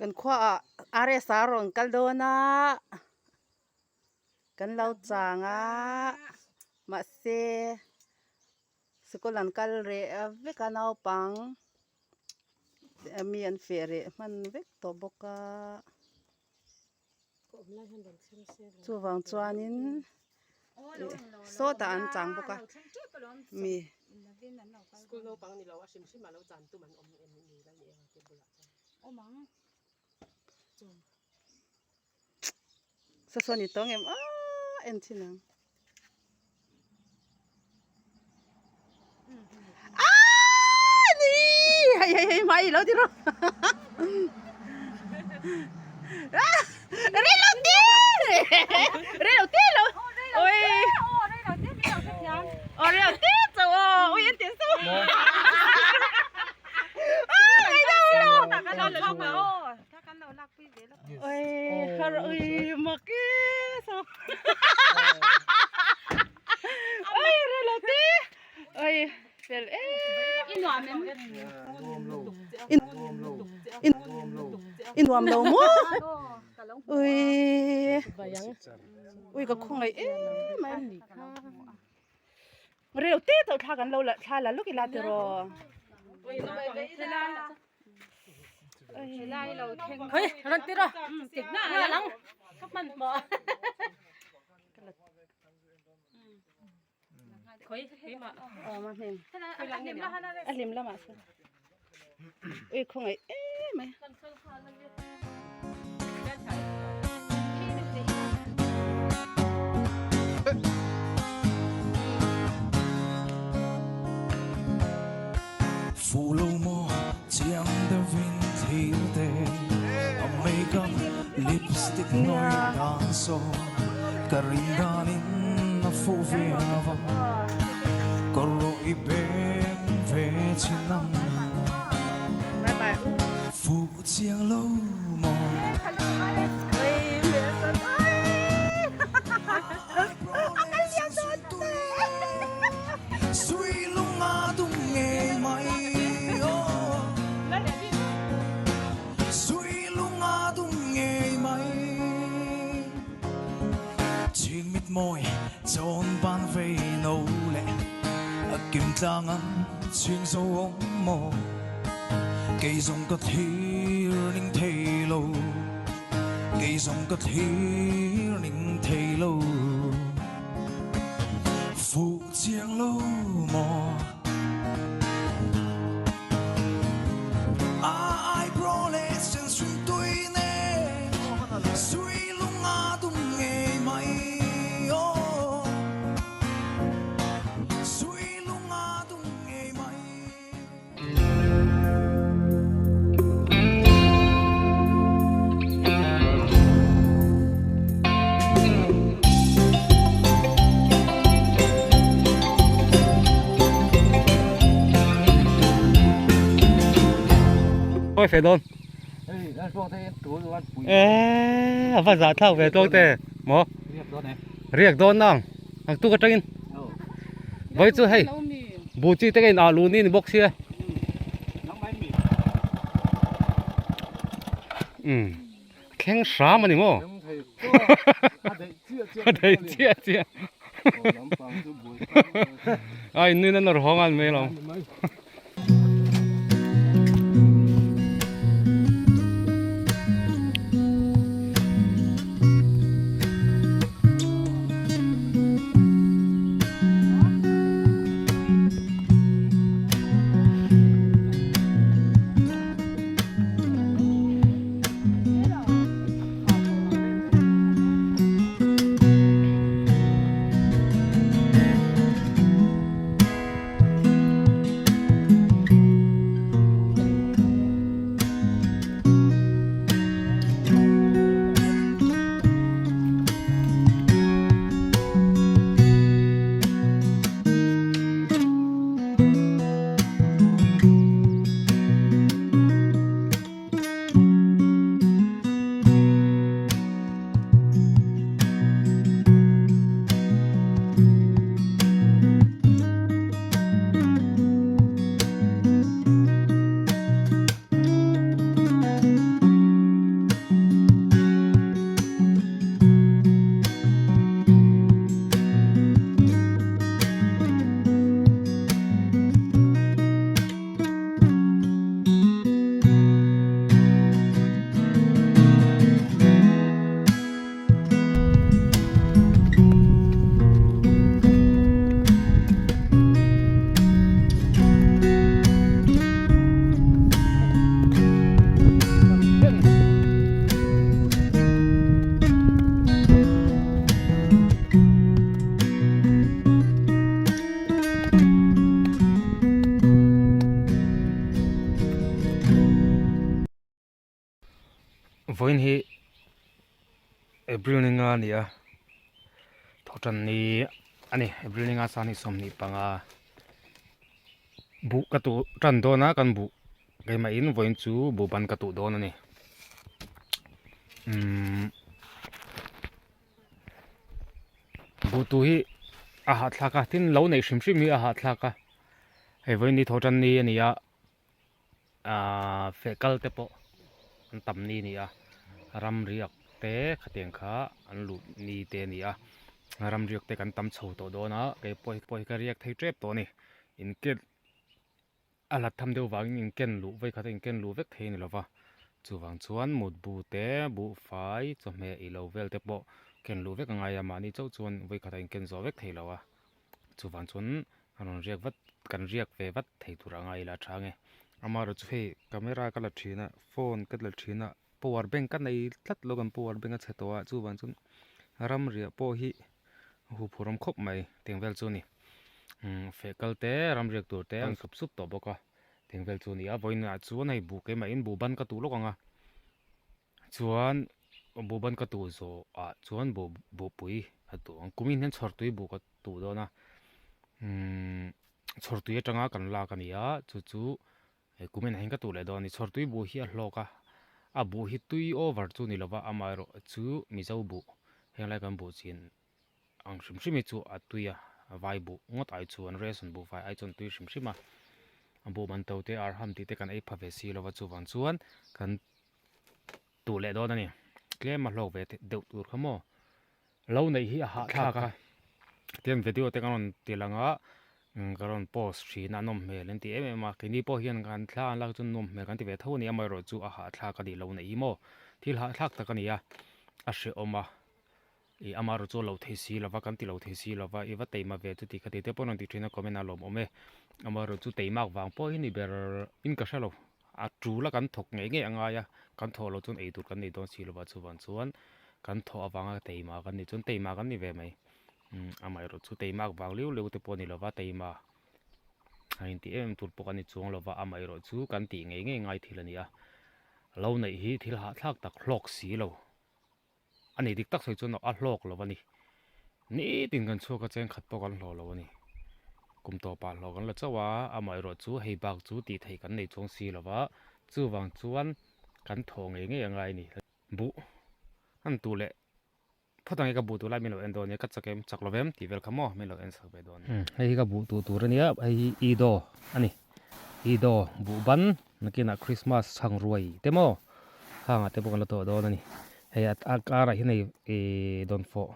Kan khuaah RSA rawn kal dawn a, kan lo chang a, mahse sikul an kal reh vek a naupang mi an feh reh hman vek tawh bawk a, chuvang chuanin sawtah an chang bawk a mi. Saw saw ni tawng em aaa en thin ang. Aaa ni hei hei hei mai lo ti rawh. Rei lo te rei lo te lo oi aw rei lo te chauh aw ui en tih saw. I nuam lo maw ui ui ka khawngaih em mai Reu te chauh thla kan lo la thla la lawk ila tiraw. Hei rawn ti rawh nghal ang ka hman hmawh khawi keimah A hlim lamah sawn ui khawngaih em mai. Fu lo maw chiang deuhin thlir te a makeup lipstick hnuai dan saw ka rin danin a fuh ve a ka rawh i beng ve chin ang. Fuh chiang lo maw? Sui lung a dum ngei mai aw Sui lung a dum ngei mai Chhing mit mawi chawn ban vei no leh A kim tlang an chhing zo awm maw Kei zawng ka thlir ning thei lo Kei zawng ka thlir ning thei lo Fuh chiang lo maw A eyebrow leh sen sui tui nen Sui lung a dum ngei mai aw Sui lung a dum ngei mai. Oi fe dawn. Ê, a va zah thlak ve tawk te maw? Riak dawn nang. Ang tuk atangin. Vai chu hei. Bu chi te ka in ah lu ni ni bawk sia. Um. Thleng hram ani maw? A dei chiah chiah. A in nuin a nawr haw ngal mai lo. Vawiin hi April ni nga a ni a, thawhtan ni a ni April ni nga sangni 25 buh ka tuh tan dawn a kan buh keimah in vawiin chu buh ban ka tuh dawn a ni umm buh tuh hi a hahthlak a tin lo neih hrim hrim hi a hahthlak a hei vawiin ni thawhtan ni a ni a. Ahh feh kal te pawh an tam ni a ni a ram riak te khatiang kha an luh ni te a ni a ram riak te kan tam chho tawh dawn a kei pawh hi pawh hi ka riak thei tep tawh a ni inken a hlat tham deuh vangin inken luh vawikhat a inken luh vek thei a ni lo va chuvang chuan mutbu te buhfai chawhmeh ilo vel te pawh ken luh vek a ngai a mahni chauh chuan vawikhat a inken zawh vek thei lo a. Chuvang chuan a rawn riak vat kan riak ve vat thei tur a ngai ila a tha nge. Amaherawh chu hei camera ka la thin a phone ka la thin a power bank ka nei tlat lo kan power bank a chhe tawh a chuvang chuan ram riah pawh hi a huphurh awm khawp mai teng vel chu a ni. Umm feh kal te ram riak tur te an sup sup tawh bawk a teng vel chu a ni a vawiin ah chuan hei buh keimah in buh ban ka tuh lawk ang a. Chuan buh ban ka tuh zawh ah chuan buh buhpui a tuh ang kumin hian chhawrtui buh ka tuh dawn a umm chhawrtui atanga kan lak a ni a chu chu hei kumin ah hian ka tuh leh dawn a ni chhawrtui buh hi a hlawk a a buh hi tui over chu ni lova amaherawh chu mizo buh henglai kan buh chin ang hrim hrim hi chu a tui a vai buh ngawt ai chuan ration buh vai ai chuan tui hrim hrim a a buh man to te arham tih te kan ei pha ve si lova chuvang chuan kan tuh leh dawn a ni tlem a hlawk ve deuh tur kha maw lo neih hi a hahthlak a tian video te kan rawn ti lang a ka rawn post thin a nawm hmel an ti em em a keini pawh hian kan thla an lak chuan nawm hmel kan ti ve tho a ni amaherawh chu a hahthlak a ni lo neih hi maw thil hahthlak tak a ni a a hrehawm a. Ih amaherawh chu a lo thei si lova kan ti lo thei si lova i va teima ve chuti kha tih te pawh an rawn ti thin a comment a lawmawm e amaherawh chu teimak vang pawh hi ni ber in ka hre lo a tul a kan thawk ngei ngei a ngai a kan thawh loh chuan eitur kan nei dawn si lova chuvang chuan kan thawh avanga teima kan nih chuan teima kan ni ve mai umm amaherawh chu teimak vang liu liu te pawh a ni lova teima a intih em em tur pawh kan ni chuang lova amaherawh chu kan tih ngei ngei ngai thil a ni a lo neih hi thil hahthlak tak hlawk si lo. A ni dik tak sawi chuan a hlawk lo a ni. Nitin kan chhuak a cheng khat pawh kan hlawh lo a ni. Kum tawpah hlawh kan la chauh a, amaherawh chu hei bak chu tih theih kan nei chuang si lo va, chuvang chuan kan thawh ngei ngei a ngai a ni. Buh an tuh leh phawt ang e ka buh tuh lai min lo en dawn nia, ka chak em chak lo vem tih vel kha maw min lo en sak ve dawn nia. Hei hi ka buh tuh tur a nia, hei hi Ido a ni. Ido buh ban nakinah Christmas chhang ruai te maw khangah te pawh kan la tawh dawn a ni. Hei a karah hian hei ihh dawnfawh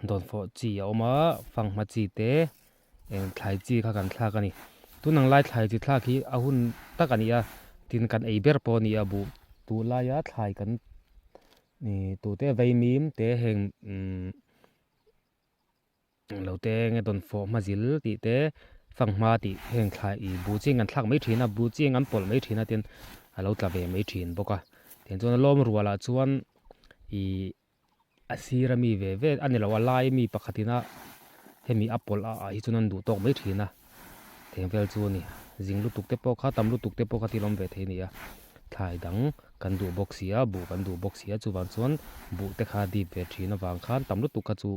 dawnfawh chi a awm a fanghma chi te eng thlai chi kha kan thlak a ni tun ang lai thlai chi thlak hi a hun tak a ni a tin kan ei ber pawh a ni a buh duh laia thlai kan ih tute vaimim te heng umm Lo te nge dawn fawh hma zil tih te fanghma tih heng thlai ih buh ching an thlak mai thin a buh ching an pawlh mai thin a tin a lo tla ve mai thin bawk a tiang chuan a lawm rual ah chuan ih a sir ami ve ve a ni lo a lai ami pakhat in a hemi a pawlh a ah hi chuan an duh tawk mai thin a tiang vel chu a ni zing lutuk te pawh kha tam lutuk te pawh kha thil awm ve thei a ni a thlai dang kan duh bawk si a buh kan duh bawk si a chuvang chuan buh te kha dip ve thin avang khan tam lutuk kha chu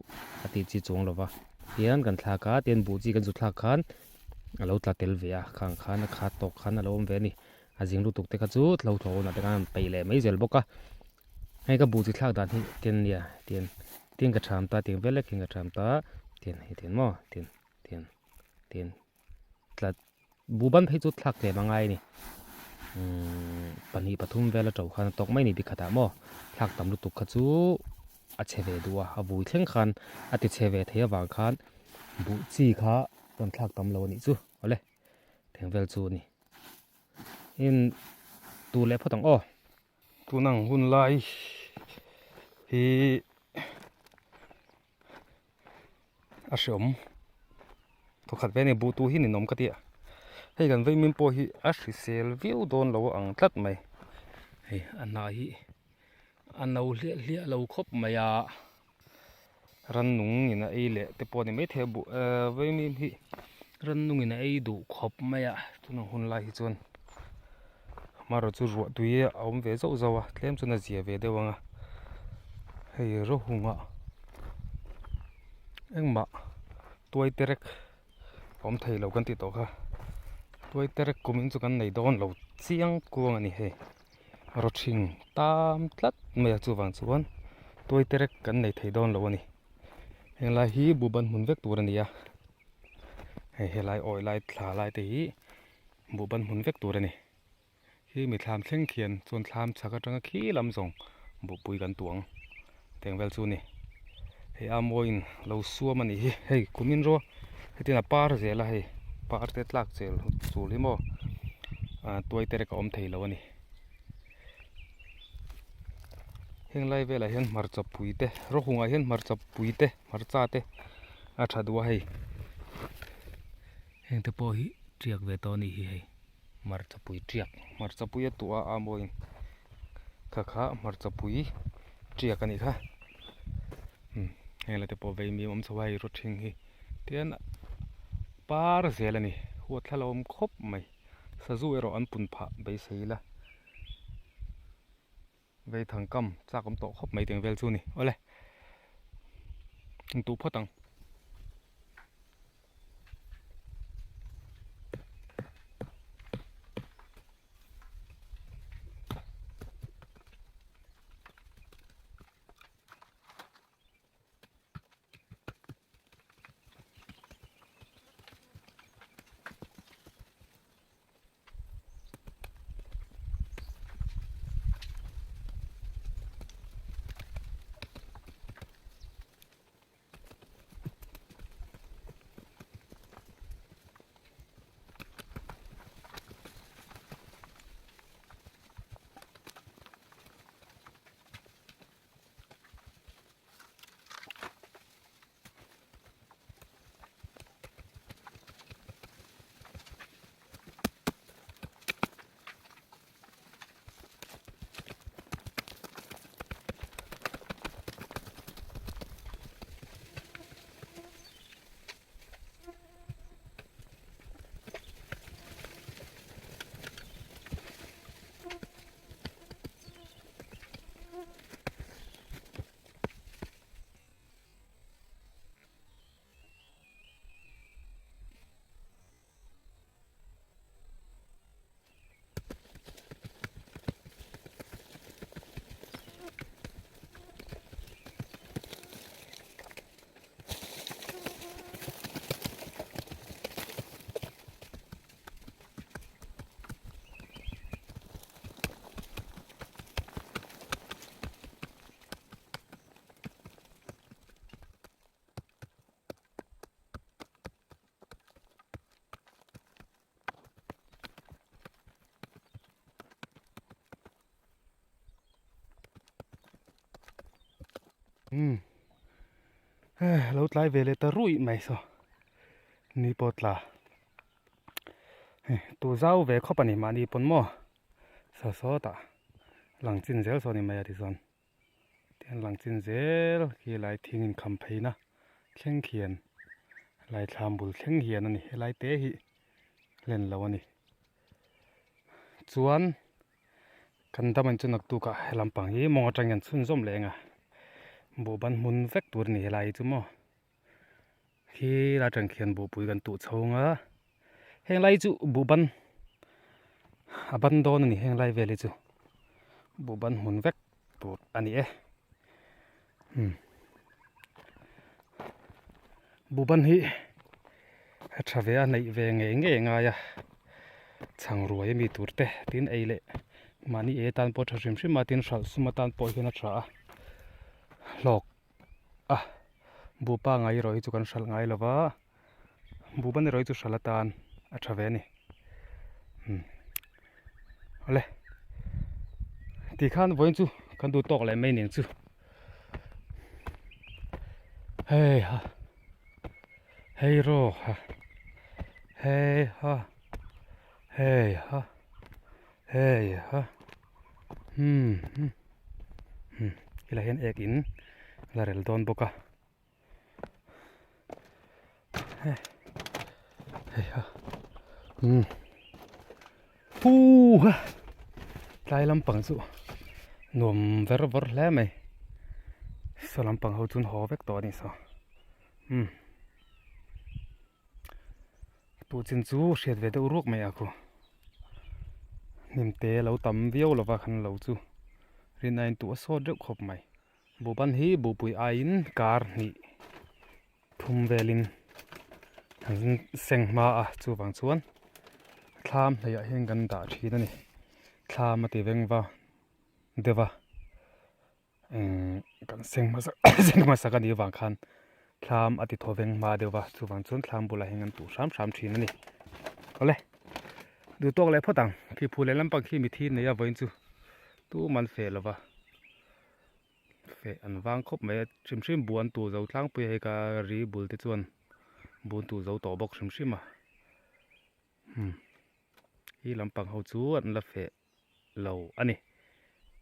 a tih chi chuang lo va tian kan thlak a tian buh chi kan zu thlak khan a lo tla tel ve a khang khan a khat tawk khan a lo awm ve a ni a zing lutuk te kha chu thlo thlawh hunah te khan an peih leh mai zel bawk a hei ka buh chi thlak dan hi tian nia tian tian ka tham ta tiang vel lek hian ka tham ta tian hei tian maw tian tian tian tlat buh ban phei chu thlak tlem a ngai a ni umm pahnih pathum vel a to khan a tawk mai a ni bikhatah maw thlak tam lutuk kha chu a chhe ve duh a a vui thleng khan a ti chhe ve thei avang khan buh chi kha rawn thlak tam lo a nih chu awle teng vel chu a ni in tu leh phawt ang aw. Tun ang hun lai hi a hreawm thawkhat ve a ni buh tu hi ninawm ka ti a hei kan vei min pawh hi a hrisel viau dawn lo a ang tlat mai hei a hnah hi a no hliah hliah lo khawp mai a rannung in a ei leh te pawh a ni maithei a buh ehh vei min hi rannung in a ei duh khawp mai a tuna hun lai hi chuan. Amaherawhchu ruah tui a awm ve zauh zauh a tlem chuan a zia ve deuh ang a hei rawhungah engmah tuai terek a awm thei lo kan tih tawh kha tuai terek kum in chu kan nei dawn lo chiang kuang a ni hei rawthing tam tlat mai a chuvang chuan tuai terek kan nei thei dawn lo a ni henglai hi buhban hmun vek tur a ni a hei helai awi lai thla lai te hi buhban hmun vek tur a ni. Khi mi thlam thleng khian chuan thlam chhak atanga khi lam zawng buhpui kan tuang teng vel chu a ni. Hei a mawiin lo suam a nih hi hei kumin rawh hetiang a par zel a hei par te tlak chel chul hi maw ah tuai te rek a awm thei lo a ni. Heng lai velah hian hmarcha pui te rawhungah hian hmarcha pui te hmarcha te a tha duh a hei heng te pawh hi tiak ve tawh a nih hi hei. Hmarcha pui tiak hmarcha pui a tuah a mawiin kha kha hmarcha pui tiak a nih kha umm heng la te pawh vei mi awm chho a hei rawthing hi tian par zel a ni huat thla lo awm khawp mai sazu erawh an pun phah beisei ila vei thang kam chak awm tawh khawp mai teng vel chu a ni awle in tuh phawt ang. Umm hei lo tlai ve leh ta ruih mai saw ni pawh tla hei tu zau ve khawp a ni mahni pawn maw saw sawtah lang chin zel saw a ni mai a tichuan. Tihian lang chin zel khi lai thing inkham pheina thleng khian lai thlam bul thleng hian a ni helai te hi hlen lo a ni chuan kan dam an chu naktuk ah he lampang hi mawng atang hian chhunzawm leh eng a buhban hmun vek tur a ni helai hi chu maw khi lai atang khian buhpui kan tuh chhung a heng lai chu buhban a ban dawn a ni heng lai vel hi chu buhban hmun vek tur a ni e umm buhban hi a tha ve a neih ve ngei ngei a ngai a chhang ruai ami tur te tin ei leh mahni ei atan pawh a tha hrim hrim a tin hralh sum atan pawh hian a tha a hlawk a buh pangai erawh hi chu kan hralh ngai lova. Buhban erawh hi chu hralh atan a tha ve a ni umm awle tikhan vawiin chu kan duh tawk leh mai nen chu hei ha hei rawk ha hei ha hei ha hei ha umm umm helai hian ek in la rel dawn bawk a. Hei ha umm hu ha. Tlai lampang chu nuam ver vawr hle mai saw lampang ho chu an haw vek tawh a nih saw umm tu chin chu hriat ve deuh ruak mai a khu hnim te lo tam viau lova khan lo chu rin a intuah sawt reuh khawp mai. Buhban hi buhpui aiin kar hnih thum velin an seng hma a chuvang chuan thlam hleiah hian kan dah thin a ni thlam a ti veng va deuh a umm kan seng hmasa seng hmasa ka nih avang khan thlam a ti thaw veng hma deuh va chuvang chuan thlam bulah hian kan tuh hram hram thin a ni awle duh tawk leh phawt ang khi phul leh lampang khi mithi nei a vawiin chu tuman feh lo va. Feh an vang khawp mai a hrim hrim buan tur zo tlangpui a hei ka ri bul te chuan bun tur zo tawh bawk hrim hrim a hmm hi lampang ho chu an la feh lo a ni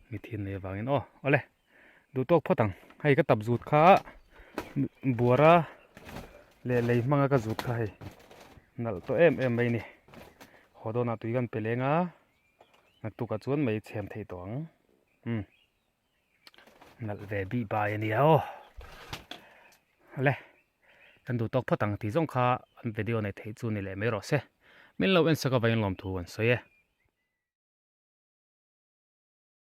mithin nei avangin aw awle duh tawk phawt ang hei ka tap zut kha buara leh lei hmanga ka zut kha hei nalh tawh em em mai a ni haw dawnah tui kan pe leng a naktukah chuan mei chhem theih tawh ang. Umm nalh ve bih bai a nia aw le kan duh tawk phawt ang tih zawng kha an video nei theih chu ni leh mai rawh se min lo en sak avangin lawmthu an sawi e.